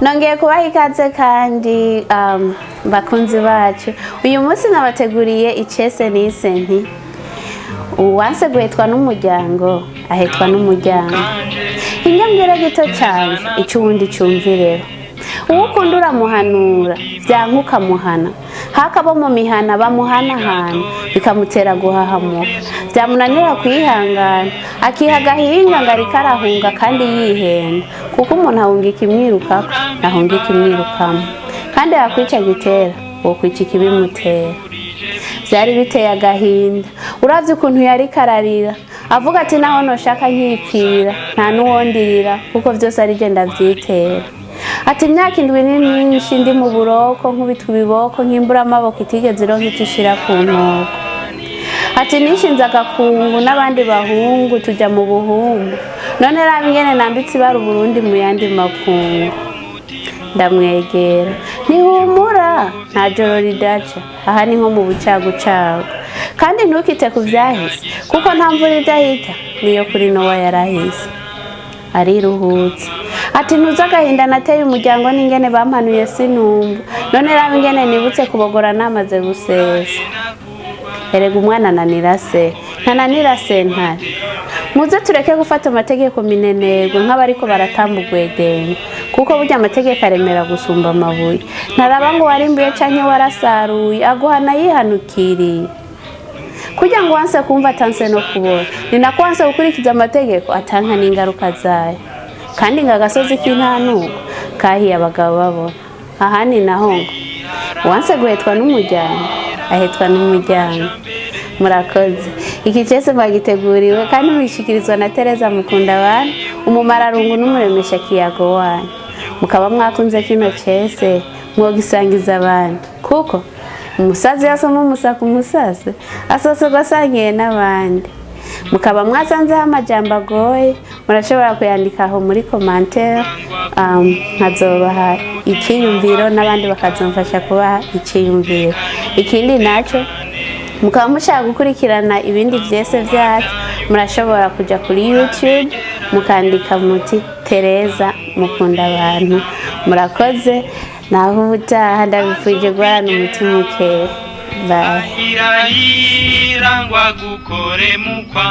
Nongeye kubaha ikaze kandi, bakunzi bacu. Uyu munsi nabateguriye icese nise nti "Uwanse guhetwa n'umuryango ahetwa n'umuryango". Inyambwira gito cyane icyo uwundi cyumvireho. Uwo ukunda uramuhanura, byanka ukamuhana. Hakabo mu mihana bamuhanahana, bikamutera guhahamuka, byamunanira kwihangana akiha agahinga ngo ariko arahunga kandi yihenda, kuko umuntu ahunga ikimwirukako, ahunga ikimwirukamo. Kandi yakwica gitera wokwica ikibimutera. Byari biteye agahinda uravye ukuntu yari kararira, avuga ati: "Naho noshaka nkipfira, nta n'uwondirira, kuko vyose ari je ndavyitera." Ati: "Imyaka 7 ni myinshi ndi mu buroko, nkubitwa ibiboko nk'imbura amaboko itigeze ironka ico ishira ku nkoko." Ati: "Nishinze agakungu n'abandi bahungu, tuja mu buhungu. None raba ingene nambitse ibara Uburundi mu yandi makungu." Ndamwegera: "Ntihumura, nta joro ridaca, aha ni nko mu bucagucagu. Kandi ntukite ku vyahise, kuko nta mvura idahita, niyo kuri Nowa yarahise." Ariruhutse ati: "Ntuzi agahinda nateye umuryango n'ingene bampanuye sinumva. None raba ingene nibutse kubogora namaze gusesa. Erega umwana ananira se, ntananira sentare. Muze tureke gufata amategeko minenegwe nk'abariko baratamba ugwedenga, kuko burya amategeko aremera gusumba amabuye. Ntaraba ngo warimbuye canke warasaruye, aguhana yihanukiriye. Kugira ngo wanse kumva atanse no kubona, ni nako wanse gukurikiza amategeko atanka n'ingaruka zayo. Kandi ngo agasozi k'intanuko kahiye abagabo babona." Ahandi naho ngo uwanse guhetwa n'umuryango ahetwa n'umuryango. Murakoze. Iki cyose mwagiteguriwe kandi mugishikirizwa na Tereza Mukunda abantu, umumararungu n'umuremesha kiyago wanyu. Mukaba mwakunze kino cese, mwogisangiza abantu, kuko umusazi yasoma umusaka, umusazi asosorwa asangiye n'abandi. Mukaba mwasanzeho amajambo agoye, murashobora kuyandika aho muri commentaire, nkazobaha icyiyumviro n'abandi bakazamfasha kubaha icyiyumviro. Ikindi nacyo, mukaba mushaka gukurikirana ibindi vyese vyacu, murashobora kuja kuri YouTube mukandika muti "Tereza Mukunda abantu". Murakoze, naho ubutaha. Ndabifurije guhorana umutima ukeye. Bye. Irahira ngo agukore mukwa.